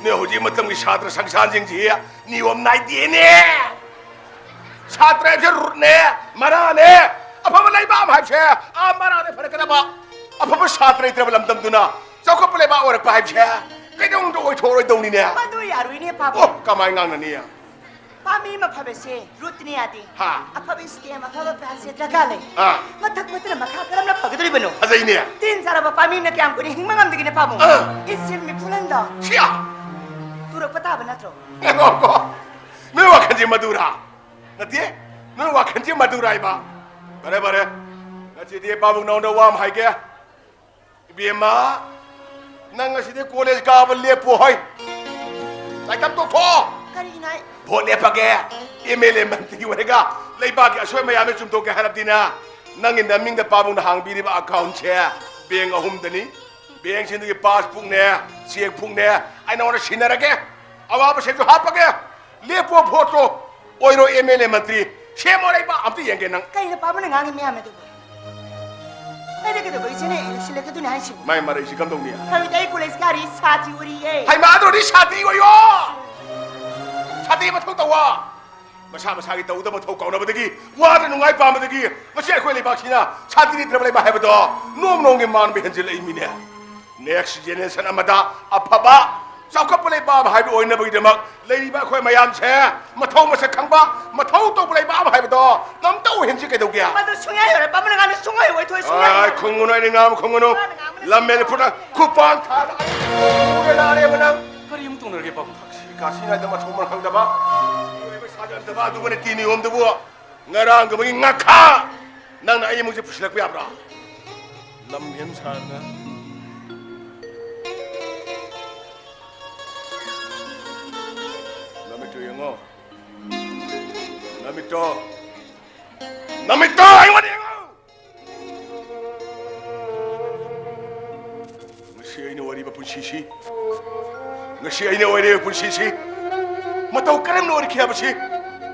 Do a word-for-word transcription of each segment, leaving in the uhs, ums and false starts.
ꯅꯣꯏ ꯍꯧꯖꯤꯛ ꯃꯇꯝꯒꯤ ꯁꯥꯇ꯭ꯔ ꯁꯪꯁꯊꯥꯟꯁꯤꯡꯁꯤ ꯅꯤꯌꯣꯝ ꯅꯥꯏꯗꯦꯅꯦ꯫ ꯁꯥꯇ꯭ꯔ ꯍꯥꯏꯕꯁꯦ ꯔꯨꯠꯅꯦ, ꯃꯔꯥꯅꯦ꯫ ꯑꯐꯕ ꯂꯩꯕꯥꯛ ꯑꯃ ꯍꯥꯏꯕꯁꯦ ꯑꯥ ꯃꯔꯥꯗ ꯐꯔꯛꯀꯗꯕ꯫ ꯑꯐꯕ ꯁꯥꯇ꯭ꯔ ꯂꯩꯇ꯭ꯔꯕ ꯂꯝꯗꯝꯗꯨꯅ ꯆꯥꯎꯈꯠꯄ ꯂꯩꯕꯥꯛ ꯑꯣꯏꯔꯛꯄ ꯍꯥꯏꯕꯁꯦ ꯀꯩꯗꯧꯅꯨꯡꯗ ꯑꯣꯏꯊꯣꯛꯑꯔꯣꯏꯗꯧꯅꯤꯅꯦ꯫ ꯃꯗꯨ ꯌꯥꯔꯣꯏꯅꯦ, ꯄꯥꯕꯨꯡ꯫ ꯑꯣ, ꯀꯃꯥꯏꯅ ꯉꯥꯡꯅꯅꯤ? ꯄꯥꯝꯕꯤ ꯑꯃ ꯐꯕꯁꯦ ꯔꯨꯠꯅ ꯌꯥꯗꯦ꯫ ꯍꯥ꯫ ꯑꯐꯕ ꯁ꯭ꯇꯦꯝ, ꯑꯐꯕ ꯄꯥꯟꯁꯦ ꯗꯔꯀꯥꯔ ꯂꯩ꯫ ꯑꯥ꯫ ꯃꯊꯛ ꯃꯊꯨꯅ ꯃꯈꯥ ꯀꯔꯝꯅ ꯐꯒꯗꯧꯔꯤꯕꯅꯣ? ꯐꯖꯩꯅꯦ꯫ ꯇꯤꯟ ꯆꯥꯔꯕ ꯄꯥꯝꯕꯤ ꯑꯃꯅ ꯀꯌꯥꯝ ꯀꯨꯏꯅ ꯍꯤꯡꯕ ꯉꯝꯗꯒꯦꯅꯦ, ꯄꯥꯕꯨꯡ? ꯑꯥ꯫ ꯏꯁꯤꯜ ꯃꯤꯈꯨꯂꯟꯗꯣ ꯁꯤꯌꯥ! ꯇꯨꯔꯛꯄ ꯇꯥꯕ ꯅꯠꯇ꯭ꯔꯣ? ꯉꯥꯏꯈꯣꯀꯣ꯫ ꯅꯣꯏ ꯋꯥꯈꯜꯁꯦ ꯃꯗꯨꯔꯥ? ꯅꯠꯇꯦ, ꯅꯣꯏ ꯋꯥꯈꯜꯁꯦ ꯃꯗꯨꯔꯥ ꯍꯥꯏꯕ? ꯐꯔꯦ, ꯐꯔꯦ꯫ ꯉꯁꯤꯗꯤ ꯄꯥꯕꯨꯡ ꯅꯉꯣꯟꯗ ꯋꯥ ꯑꯃ ꯍꯥꯏꯒꯦ꯫ ꯏꯕꯦꯝꯃ, ꯅꯪ ꯉꯁꯤꯗꯤ ꯀꯣꯂꯦꯖ ꯀꯥꯕ ꯂꯦꯞꯄꯣ ꯍꯣꯏ꯫ ꯂꯥꯏꯔꯤꯛ ꯇꯝ ꯇꯣꯛꯊꯣꯛꯑꯣ꯫ ꯀꯔꯤꯒꯤꯅꯣ ꯍꯥꯏ? ꯚꯣꯠ ꯂꯦꯞꯄꯒꯦ꯫ ꯑꯦꯝ ꯑꯦꯜ ꯑꯦ ꯃꯟꯇ꯭ꯔꯤ ꯑꯣꯏꯔꯒ ꯂꯩꯕꯥꯛꯀꯤ ꯑꯁꯣꯏ ꯃꯌꯥꯝꯗꯣ ꯆꯨꯝꯊꯣꯛꯀꯦ ꯍꯥꯏꯔꯕꯗꯤꯅ, ꯅꯪꯒꯤ ꯅꯃꯤꯡꯗ ꯄꯥꯕꯨꯡꯅ ꯍꯥꯡꯕꯤꯔꯤꯕ ꯑꯦꯀꯥꯎꯟꯁꯦ ꯕꯦꯡ ꯑꯍꯨꯝꯗꯅꯤ꯫ ꯕꯦꯡꯁꯤꯡꯗꯨꯒꯤ ꯄꯥꯁꯕꯨꯛꯅꯦ, ꯆꯦꯛꯕꯨꯛꯅꯦ ꯑꯩ ꯅꯉꯣꯟꯗ ꯁꯤꯟꯅꯔꯒꯦ꯫ ꯑꯋꯥꯕꯁꯤꯡꯁꯨ ꯍꯥꯞꯄꯒꯦ꯫ ꯂꯦꯞꯄꯣ ꯚꯣꯠꯇꯣ꯫ ꯑꯣꯏꯔꯣ ꯑꯦꯝ ꯑꯦꯜ ꯑꯦ ꯃꯟꯇ꯭ꯔꯤ꯫ ꯁꯦꯝꯃꯣ ꯂꯩꯕꯥꯛ ꯑꯝꯇ ꯌꯦꯡꯒꯦ ꯅꯪ꯫ ꯀꯩꯅꯣ ꯄꯥꯕꯨꯡꯅ ꯉꯥꯡꯉꯤ ꯃꯌꯥꯝ ꯑꯗꯨꯕꯨ? ꯑꯩꯅ ꯀꯩꯗꯧꯕꯒꯤ ꯁꯤꯅ ꯏꯂꯦꯛꯁꯟ ꯂꯦꯞꯀꯗꯣꯏꯅꯤ ꯍꯥꯏꯁꯤꯕꯨ? ꯃꯥꯏ ꯃꯔꯩꯁꯤ ꯀꯝꯗꯧꯅꯤ? ꯍꯧꯖꯤꯛꯇꯤ ꯑꯩ ꯀꯣꯂꯦꯖ ꯀꯥꯔꯤ, ꯁꯥꯇꯤ ꯑꯣꯏꯔꯤꯌꯦ꯫ ꯍꯩꯃꯥ, ꯑꯗꯨ ꯑꯣꯏꯔꯗꯤ ꯁꯥꯇꯤ ꯑꯣꯏꯌꯣ꯫ ꯁꯥꯇꯤ ꯃꯊꯧ ꯇꯧꯋꯣ꯫ ꯃꯁꯥ ꯃꯁꯥꯒꯤ ꯇꯧꯗꯕ ꯃꯊꯧ ꯀꯥꯎꯅꯕꯗꯒꯤ, ꯋꯥꯗ ꯅꯨꯡꯉꯥꯏ ꯄꯥꯝꯕꯗꯒꯤ ꯉꯁꯤ ꯑꯩꯈꯣꯏ ꯂꯩꯕꯥꯛꯁꯤꯅ ꯁꯥꯟꯇꯤ ꯂꯩꯇ꯭ꯔꯕ ꯂꯩꯕꯥꯛ ꯍꯥꯏꯕꯗꯣ ꯅꯣꯡꯃ ꯅꯣꯡꯃꯒꯤ ꯃꯥꯟꯕ ꯍꯦꯟꯖꯤꯜꯂꯛꯏꯃꯤꯅꯦ꯫ ꯅꯦꯛꯁ ꯖꯦꯅꯦꯔꯦꯁꯟ ꯑꯃꯗ ꯑꯐꯕ ꯆꯥꯎꯈꯠꯄ ꯂꯩꯕꯥꯛ ꯑꯃ ꯍꯥꯏꯕ ꯑꯣꯏꯅꯕꯒꯤꯗꯃꯛ ꯂꯩꯔꯤꯕ ꯑꯩꯈꯣꯏ ꯃꯌꯥꯝꯁꯦ ꯃꯊꯧ ꯃꯁꯛ ꯈꯪꯕ, ꯃꯊꯧ ꯇꯧꯕ ꯂꯩꯕꯥꯛ ꯑꯃ ꯍꯥꯏꯕꯗꯣ ꯅꯝꯇ ꯑꯣꯏꯍꯟꯁꯤ ꯀꯩꯗꯧꯒꯦ? ꯃꯗꯨ ꯁꯨꯡꯌꯥ ꯌꯥꯔꯣꯏ, ꯄꯥꯕꯨꯡꯅ ꯉꯥꯡꯕ ꯁꯨꯡꯑꯣꯏ ꯑꯣꯏꯊꯣꯛꯑꯣꯏ, ꯁꯨꯡꯌꯥ ꯑꯥꯏ, ꯌꯥꯔꯣꯏ꯫ ꯈꯨꯝꯒꯅꯨ, ꯑꯩꯅ ꯉꯥꯡꯕ ꯈꯨꯝꯒꯅꯨ꯫ ꯃꯥꯅ ꯉꯥꯡꯕꯅ ꯂꯝ ꯍꯦꯜꯂꯦ ꯁꯨꯡꯌꯥ ꯐꯨꯠꯅ ꯌꯥꯔꯣꯏ꯫ ꯈꯨꯄꯥꯡ ꯊꯥꯔꯒ ꯑꯩ ꯐꯨꯔꯦ ꯅꯥꯔꯦꯕ ꯅꯪ꯫ ꯀꯔꯤ ꯑꯃꯨꯛ ꯇꯧꯅꯔꯒꯦ ꯄꯥꯕꯨꯡ ꯊꯥꯛꯁꯤ? ꯀꯥꯁꯤ ꯅꯥꯏꯗ ꯃꯊꯧ ꯃꯔꯝ ꯈꯪꯗꯕ꯫ ꯃꯤꯑꯣꯏꯕ ꯁꯥꯖꯟꯗꯕ ꯑꯗꯨꯒ ꯅꯤꯇꯤ ꯅꯤꯌꯣꯝꯗꯨꯕꯨ ꯉꯔꯥꯡꯒꯨꯝꯕꯒꯤ ꯉꯥꯈꯥ ꯅꯪꯅ ꯑꯩ ꯏꯃꯨꯡꯁꯦ ꯄꯨꯁꯤꯜꯂꯛꯄ ꯌꯥꯕ꯭ꯔꯥ? ꯂꯝ ꯍꯦꯟ ꯁꯥꯗꯅ꯫ ꯅꯃꯤꯠꯇꯨ ꯌꯦꯡꯉꯣ꯫ ꯅꯃꯤꯠꯇꯣ꯫ ꯅꯃꯤꯠꯇꯣ ꯑꯩꯉꯣꯟꯗ ꯌꯦꯡꯉꯣ꯫ ꯉꯁꯤ ꯑꯩꯅ ꯑꯣꯏꯔꯤꯕ ꯄꯨꯟꯁꯤꯁꯤ, ꯉꯁꯤ ꯑꯩꯅ ꯑꯣꯏꯔꯤꯕ ꯄꯨꯟꯁꯤꯁꯤ ꯃꯇꯧ ꯀꯔꯝꯅ ꯑꯣꯏꯔꯛꯈꯤ ꯍꯥꯏꯕꯁꯤ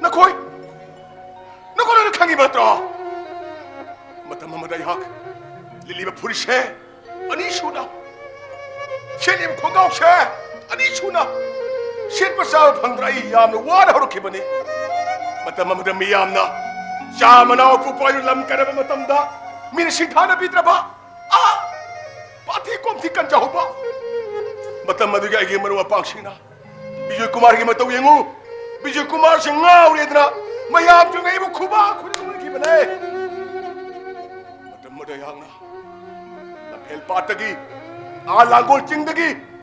ꯅꯈꯣꯏ, ꯅꯈꯣꯏ ꯂꯣꯏꯅ ꯈꯪꯉꯤꯕ ꯅꯠꯇ꯭ꯔꯣ? ꯃꯇꯝ ꯑꯃꯗ ꯑꯩꯍꯥꯛ ꯂꯤꯠꯂꯤꯕ ꯐꯨꯔꯤꯠꯁꯦ ꯑꯅꯤꯁꯨꯅ ꯁꯦꯠꯂꯤꯕ ꯈꯣꯡꯒ꯭ꯔꯥꯎꯁꯦ ꯑꯅꯤ ꯁꯨꯅ ꯁꯦꯠꯄ ꯆꯥꯕ ꯐꯪꯗ꯭ꯔ ꯑꯩ ꯌꯥꯝꯅ ꯋꯥꯅ ꯍꯧꯔꯛꯈꯤꯕꯅꯤ꯫ ꯃꯇꯝ ꯑꯃꯗ ꯃꯤꯌꯥꯝꯅ ꯆꯥ ꯃꯅꯥ ꯄꯨꯄꯥꯏꯗꯨ ꯂꯝ ꯀꯩꯔꯕ ꯃꯇꯝꯗ ꯃꯤꯅ ꯁꯤꯡꯊꯥꯅꯕꯤꯗ꯭ꯔꯕ, ꯑꯥ, ꯄꯥꯊꯤ ꯀꯣꯝꯊꯤ ꯀꯟꯖꯍꯧꯕ ꯃꯇꯝ ꯑꯗꯨꯒꯤ ꯑꯩꯒꯤ ꯃꯔꯨꯞ ꯃꯄꯥꯡꯁꯤꯡꯅ ꯕꯤꯖꯣꯏ ꯀꯨꯃꯥꯔꯒꯤ ꯃꯇꯧ ꯌꯦꯡꯉꯨ, ꯕꯤꯖꯣꯏ ꯀꯨꯃꯥꯔꯁꯤ ꯉꯥꯎꯔꯦꯗꯅ ꯃꯌꯥꯝꯁꯤꯡꯅ ꯑꯩꯕꯨ ꯈꯨꯕꯥꯛ ꯈꯨꯅꯤꯡꯅꯈꯤꯕꯅꯦ꯫ ꯃꯇꯝ ꯑꯗꯨꯗ ꯑꯩꯍꯥꯛꯅ ꯂꯝꯐꯦꯜ ꯄꯥꯠꯇꯒꯤ, ꯑꯥ ꯂꯥꯡꯒꯣꯜ ꯆꯤꯡꯗꯒꯤ